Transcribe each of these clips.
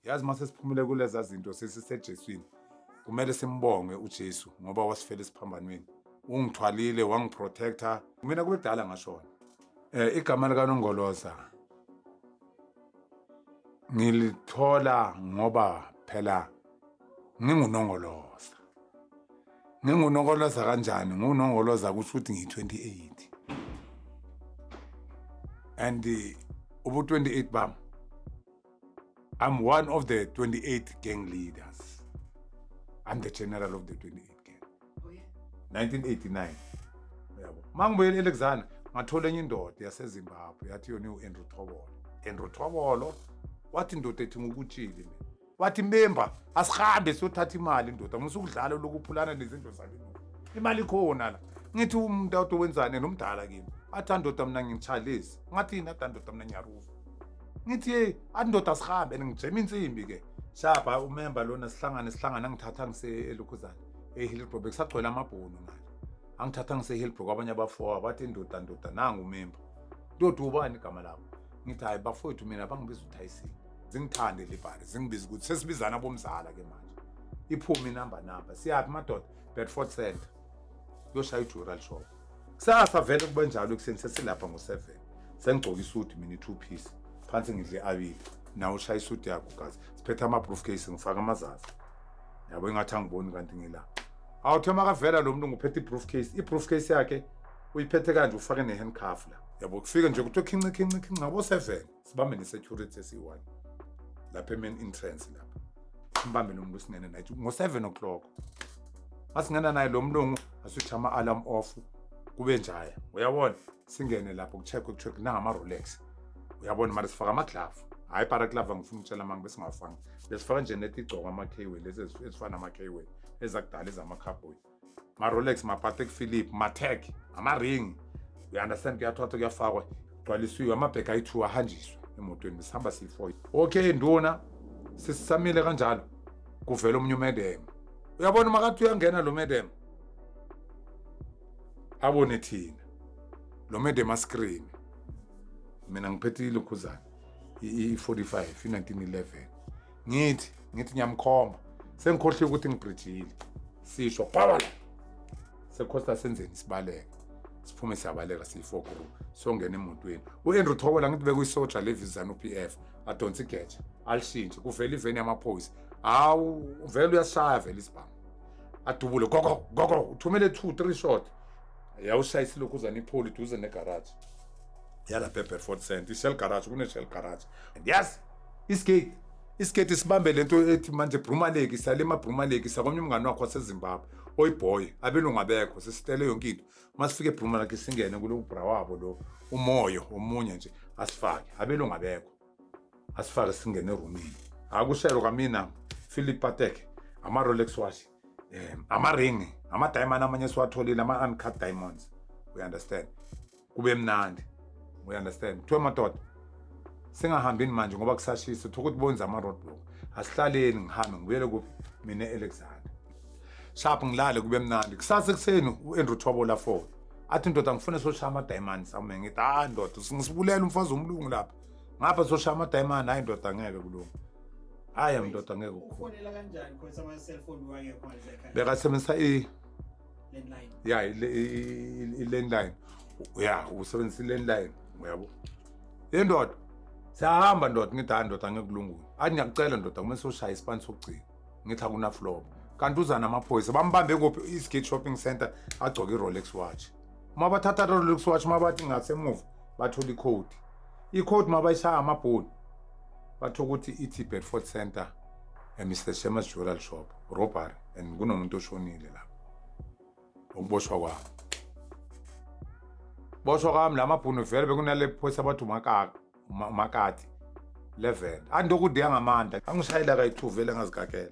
Yazi mase siphumile kuleza zinto sesiseJeswini, kumele simbonge uJesu ngoba wasifela esiphambanweni. Ungithwalile, wangiprotecta. Mina kube kudala ngashona. Igama likaNongoloza ngilithola ngoba phela nginguNongoloza. NginguNongoloza kanjani? NguNongoloza kusho ukuthi ngiyi-28. And ubu-28 bami, I'm one of the 28 gang leaders. I'm the general of the 28 gang. Oh, yeah. 1989. Uyabo. Mangibuyele eAlexander ngathola enye indoda yaseZimbabwe yathi yona uAndrew Thobolo. Andrew Thobolo wathi, indoda ethi ngukutshile mina. Wathi, member, asihambe siyothatha imali ndoda, ngisukudlala lokuphulana nezinto zabelungu. Imali ikhona la. Ngithi umuntu awuthi wenzani nomdala kimi. Athi, ndoda, mina ngichalisi. Ngathi yini? Athi, ndoda, mina ngiyarufa. Ngithi, hey, athi, ndoda, sihambe. Ngijema insimbi ke. Shaba umember lona, sihlangane sihlangane, angithatha ngise eLukhuzana eHillbrow, bekusagcwele amabhunu ngale. Angithatha ngise eHillbrow kwabanye abafowa, bathi, ndoda, ndoda, nangu umember. Ndoda, ubani igama labo? Ngithi, hayi bafowethu, mina bangibiza uTyson. Zingithande libhari, zingibiza ukuthi sesibizana bomzala ke manje. Iphume inamba namba. Siyaphi madoda? Bedford Center. Yoshaya ijewelry shop. Kusasa vele kube njalo ekuseni sesilapha ngo-7. Sengigcoka isuti mina, i-two piece. Phansi ngidle abili. Nawe ushaya isuti yakho gazi. Siphethe ama-briefcase, ngifaka amazazi. Yabo, ingathi angiboni kanti ngila. Awuthe makavela lo muntu nguphethe i-briefcase. I-briefcase yakhe uyiphethe kanje, ufake ne-handcuff la. Yabo, kufike nje kuthiwe khinci khinci khinci ngabo-7. Sibambe ne-security esiyi-1 lapha e-main entrance lapha. Simbambe lo muntu, singene naye ngo-7 o'clock. Masingena naye lo mlungu, aswitch ama-alarm off, kube njaya, uyabona, singene lapho kucheckwe kucheckwe nangama-Rolex, uyabona, mara sifaka ama-glove, hhayi balaclava. Ngifuna ukutshela manga besingawafanga, besifaka nje nethi igcokwa ama-K-way lezi ezifana nama-K-way ezakudala ezama-cowboy, ma-Rolex, ma-Patek Philippe, ma-tag, ama-ring, you understand? Kuyathathwa, kuyafakwa, gcwalisiwe amabhegi ayi-2, ahanjiswe emotweni. Besihamba siyi-4. Okay nduna, sisisamile kanjalo, kuvela omunye umedem, uyabona, makathi uyangena lo madam, abone thina, lo madam ascream. Mina ngiphethe ilokhuzana i-45, i-1911. Ngithi ngiyamkhomba, sengikhohliwe ukuthi ngibridgile, sisho pawala sekhosta, senzeni? Sibaleke, siphume, siyabaleka siyi-four group, siyongena emotweni. U-Andrew Thobola, ngithi bekuyisoja levi ZANU PF, adonsa igeja alishintshe, kuvela iveni yamaphoyisa. Hawu, vele uyashaya vele isibhamu, adubule gogo gogo, uthumele two three shot, yawushaya isilokhuzana ipholi duze negaraji yalapha eBedford Center, i-Shell garage, kune-Shell garage. And yazi isigate isigate sibambe lento ethi manje Brumaleki, salima Brumaleki, sakomnye umngane wakho waseZimbabwe oyiboy, abelungu abekho, sesitele yonke into. Masifike eBrumaleki, singene kulo bra wabo lo umoyo omunye nje, asifake, abelungu abekho, asifake, singene erumini. Akushelo kamina Philip Patek, ama-Rolex watch, ama-ring, ama-diamond amanye esiwatholile, ama-uncut diamonds, we understand? Kube mnandi, we understand? Kuthiwe, madoda, singahambini manje ngoba kusashisa, uthola ukuthi bonza ama-roadblock, asihlaleni. Ngihambe ngibuyele kuphi mina? E-Alexander. Sharp, ngilale, kube mnandi. Kusasa ekuseni u-Andrew Thobola phone, athi, ndoda, ngifuna soshaya ama-diamonds ame. Ngithi, hayi ndoda, ngisibulela umfazi womlungu lapha ngapha, soshaya ama-diamond. Hayi ndoda, ngeke kulunga, hayi ndoda, ngeke kukhulu. Ufonela kanjani khosi ama-cellphone wangekho ngalesikhaya? Bekasebenzisa i Landline. Ya, i-landline, ya, usebenzisa i-landline, uyabo. Ye ndoda, siyahamba ndoda. Ngithi, hayi ndoda, angeke kulungile. Athi, ngiyakucela ndoda, kumele soshaya isipani sokugcina. Ngithi, akunaflop. Kanti uza namaphoyisa, bambambe kuphi? Eastgate Shopping Center, agcoke i-Rolex watch. Uma bathatha i-Rolex watch, uma bathi ngasemuva, bathola ikhodi, ikhodi uma bayishaya amabhoni, batho ukuthi ithi Bedford Center, Mr Shemas Jewelry Shop, robbery, and kunomuntu oshonile lapho. Ukuboshwa kwami, boshwa kwami, la mabhunu vele bekunale phoyisa abathi umakaka umakati level andokudiya ngamandla, angishayela kayi-2 vele, ngazikakela.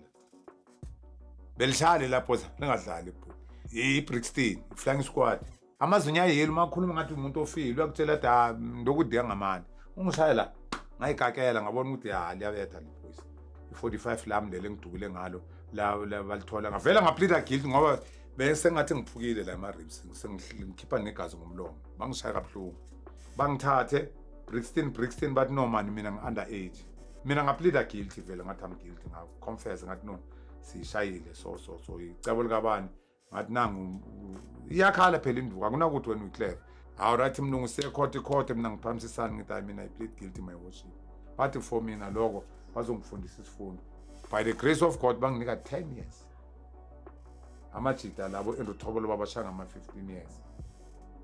Belishale lapho, lingadlali ibhuku, i-Brixton i-flying squad, amazinyo ayelo, uma khuluma ngathi umuntu ofile, uyakutshela athi, ha, ndokudiya ngamandla. Ungishayela, ngayikakela, ngabona ukuthi ya, liyabetha lephoyisa. I-45 lami leli engidubule ngalo la balithola, ngavela ngapleada guilty ngoba bese ngathi ngiphukile la ema-ribs, sengikhipha negazi ngomlomo. Bangishaya kabuhlungu, bangithathe Brixton, Brixton bathi, no man, mina ngi-under age. Mina ngapleada guilty vele, ngathi I'm guilty, ngaconfess, ngathi no, siyishayile, so so so icebo likabani. Ngathi nangu iyakhala phela induku, akunakuthi wena uyiclever. Hawu, right, mlungu, siye court, icourt. Mina ngiphamisisani, ngithi hayi, mina I plead guilty, my worship. Bathi for mina lokho bazongifundisa isifundo. By the grace of God banginika 10 years. Amajita labo Andrew Thobolo babashaya ngama-15 years.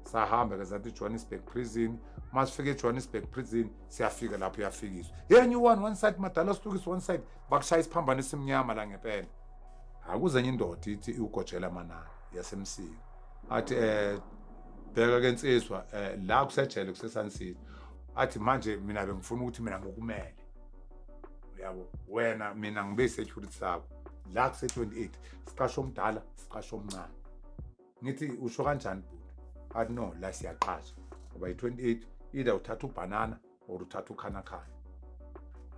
Sahamba ke sathi Johannesburg prison. Uma sifika eJohannesburg prison, siyafika lapho, uyafikiswa ye new one, one side madala, sihlukise one side, bakushaya isiphambano esimnyama la ngempela. Akuze enye indoda ithi iwugojela amanani yasemsini, athi bheka ke nsizwa, la kusejele, kuseSun City. Athi manje mina bengifuna ukuthi mina ngokumele, uyabo wena, mina ngibe security sakho la kuse 28, siqasho omdala, siqasho omncane. Ngithi usho kanjani bhuti? Athi no, la siyaqasha ngoba i-28, either uthatha ubhanana or uthatha ukhanakhana.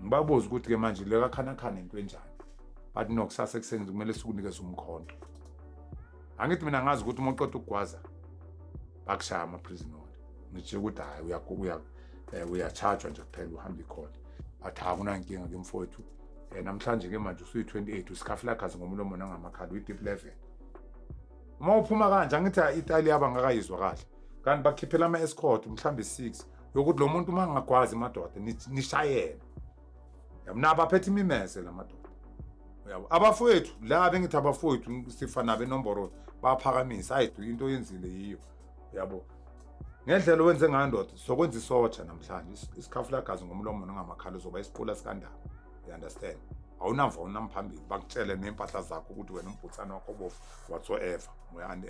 Ngibabuza ukuthi ke manje le kakhanakhana into enjani? Bathi no, kusasa ekuseni kumele sikunikeze umkhonto. Angithi mina ngazi ukuthi uma uqeda ukugwaza bakushaya ama-prison order. Ngitshe ukuthi hhayi, uyachajwa nje kuphela, uhamba ikhona. Athi akunankinga ke mfowethu, namhlanje ke manje usuyi-28, usikhafulagazi ngomlomo nangamakhala, uyi-deep level uma uphuma kanje. Angithi itali yabo angakayizwa kahle, kanti bakhiphela ama-escort mhlawumbe 6 yokuthi lo muntu uma angagwazi madoda nishayele. Yabo nabo baphethe imimese la madoda, uyabo abafowethu la bengithi abafowethu sifa nabo inomboro, baphakamisa, hayi, into oyenzile yiyo, uyabo ngendlela owenze ngayo ndoda, sokwenza isotsha namhlanje, isikhafulagazi ngomlomo nongamakhala, uzoba isiqula sikandaba, you understand? Awunamva, awunamphambili, bakutshele ney'mpahla zakho ukuthi wena umbhuthane wakho obovu whatsoever.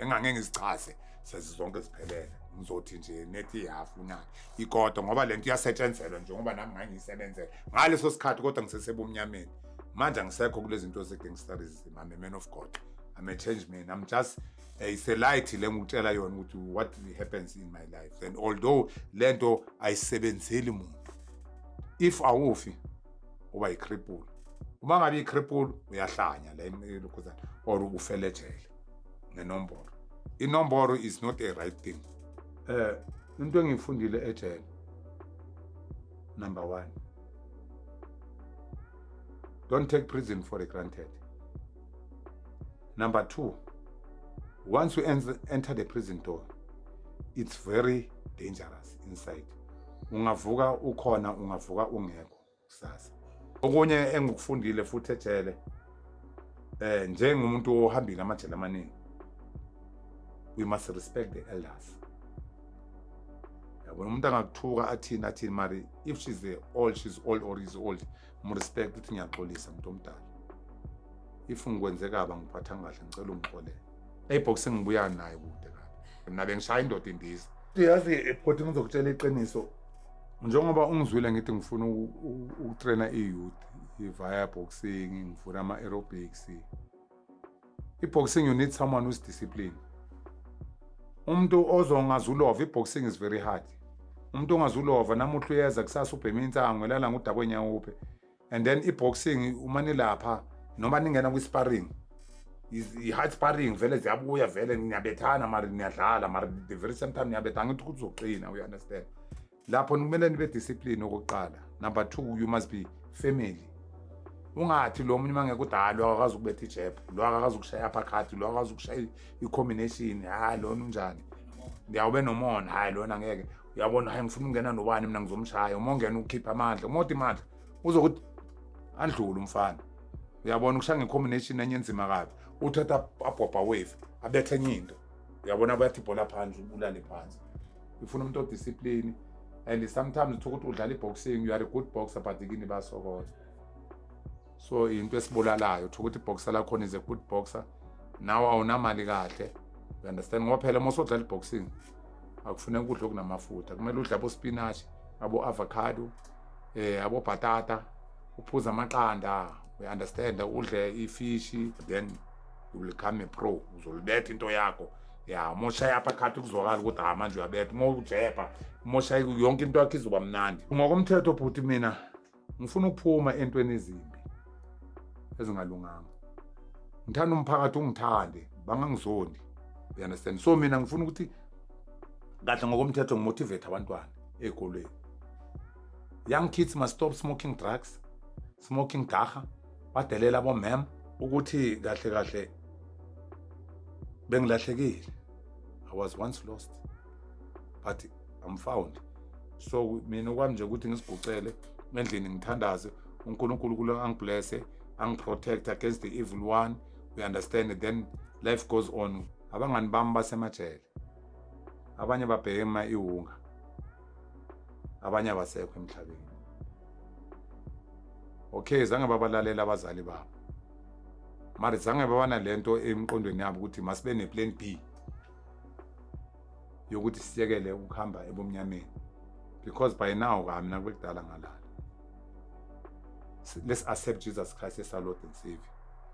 Engangeke ngizichaze sezizonke ziphelele, ngizothi nje nethi ihafu unani ikodwa, ngoba lento iyasetshenzelwa njengoba nami ngangiyisebenzela ngaleso sikhathi, kodwa ngisesebumnyameni. Manje angisekho kulezi zinto ze-gangsterism. I'm a man of God, I'm a change man. I'm just it's a light le ngikutshela yona ukuthi what happens in my life. And although lento ayisebenzeli muntu, if awufi uba yi-cripple, uma ngabe i-cripple uyahlanya la elokhuzana or ufele ejele ngenombolo. Inomboro is not a right thing. Into engiyifundile ejele, number one, don't take prison for granted. Number two, once you enter the prison door, it's very dangerous inside. Ungavuka ukhona, ungavuka ungekho kusasa. Okunye engikufundile futhi ejele, njengomuntu ohambile amajele amaningi, we must respect the elders. Yabona, umuntu angakuthuka athini athini, mari if she's a old, she's old or is old, mrespect, uthi ngiyaxolisa umuntu omdala, if ngikwenze kabi, angiphathanga kahle, ngicela ungixolele. Eboxing ngibuya nayo kude kabi, mina bengishaya indoda indiza. Yazi bhuti, ngizokutshela iqiniso, njengoba ungizwile ngithi ngifuna ukutraina i-youth via boxing, ngifuna ama-aerobics. I-boxing, you need someone who's disciplined, umuntu ozongazulova. I-boxing is very hard. Umuntu ongazulova namuhla uyeza, kusasa ubhema insango, elala ngudakwe nyawuphe. And then i-boxing, uma nilapha noma ningena kwi-sparring, i-hard sparring vele ziyabuya vele, niyabethana mari niyadlala, mari the very same time niyabethana, ngithi ukuthi uzoqina, you understand? Lapho kumele nibe discipline okokuqala. Number two, you must be family. Ungathi lo munye uma ngeke uthi lo akakazi ukubetha ijab, lo akakazi ukushaya uppercut, lo akakazi ukushaya i-combination, hayi lona unjani, ngiyawube nomona, hayi lona ngeke, uyabona, hayi ngifuna ukungena nobani mina, ngizomshaya. Uma ungena ukhipha amandla, uma uthi amandla uzokuthi andlule umfana, uyabona, ukushaya nge-combination enye enzima kabi, uthatha abhobha wave, abethe enye into, uyabona, bayathi ibhola phansi, ubulale phansi. Ifuna umuntu odiscipline. And sometimes uthola ukuthi udlala i-boxing, you are a good boxer, but kini bayasokola. So into esibulalayo, uthola ukuthi iboxer lakhona is a good boxer, nawe awunamali kahle, you understand? Ngoba phela uma usodlala i-boxing akufuneka ukudla okunamafutha, kumele udle abo-spinach, abo-avocado, abo bhatata, uphuze amaqanda, you understand? Udle ifishi, then you will become a pro, uzolibetha into yakho ya. Uma ushaya uppercut kuzwakala ukuthi ha, manje uyabetha. Uma ujebha, uma ushaya, yonke into yakho izoba mnandi. Ngokomthetho bhuti, mina ngifuna ukuphuma entweni ezimbi ezingalunganga. Ngithanda umphakathi ungithande, bangangizondi, you understand? So mina ngifuna ukuthi kahle ngokomthetho ngimotivate abantwana ey'kolweni. Young kids must stop smoking drugs. Smoking dagga, badelela abomem ukuthi kahle kahle bengilahlekile. I was once lost, but I'm found. So mina okwami nje ukuthi ngisigucele endlini, ngithandaze uNkulunkulu kulo, angiblesse, angiprotect against the evil one, we understand? Then life goes on. Abangani bami basemajele, abanye babhema iwunga, abanye abasekho emhlabeni. Okay, zange babalalela abazali babo, mara zange babana lento emqondweni yabo ukuthi masibe ne-plan B yokuthi siyekele ukuhamba ebumnyameni, because by now ka mina kubekudala ngalala. Let's accept Jesus Christ as our Lord and Savior.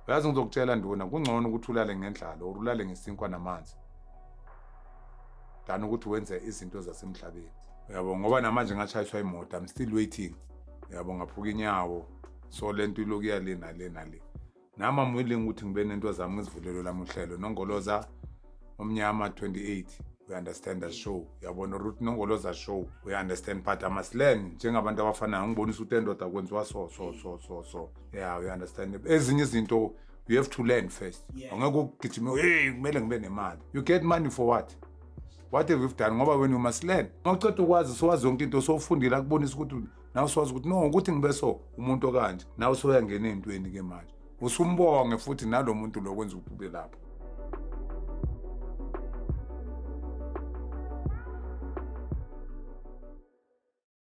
Uyazi, ngizokutshela nduna, kungcono ukuthi ulale ngendlala or ulale ngesinkwa namanzi than ukuthi wenze izinto zasemhlabeni, uyabo, ngoba namanje ngachayiswa imoto. I'm still waiting, uyabo, ngaphuka inyawo. So lento iloku iya le nale nale. Nami I'm willing ukuthi ngibe nento zami, ngizivulele lami uhlelo, Nongoloza Omnyama 28, we understand, the show, uyabona, Ruth Nongoloza Show, we understand? But I must learn njengabantu abafanayo, ngibonisa ukuthi endoda kwenziwa so so so so so. Yeah, we understand? Ezinye izinto you have to learn first. Angeke ugijime, "Hey, kumele ngibe nemali." You get money for what? What have you done? Ngoba when you must learn, mawuceda ukwazi, sowazi yonke into, sowufundile, akubonisa ukuthi nawe sowazi ukuthi no, ukuthi ngibe so umuntu okanje, nawe soyangena ey'ntweni ke manje, usumbonge futhi nalo muntu lo kwenza ukuthi ube lapho.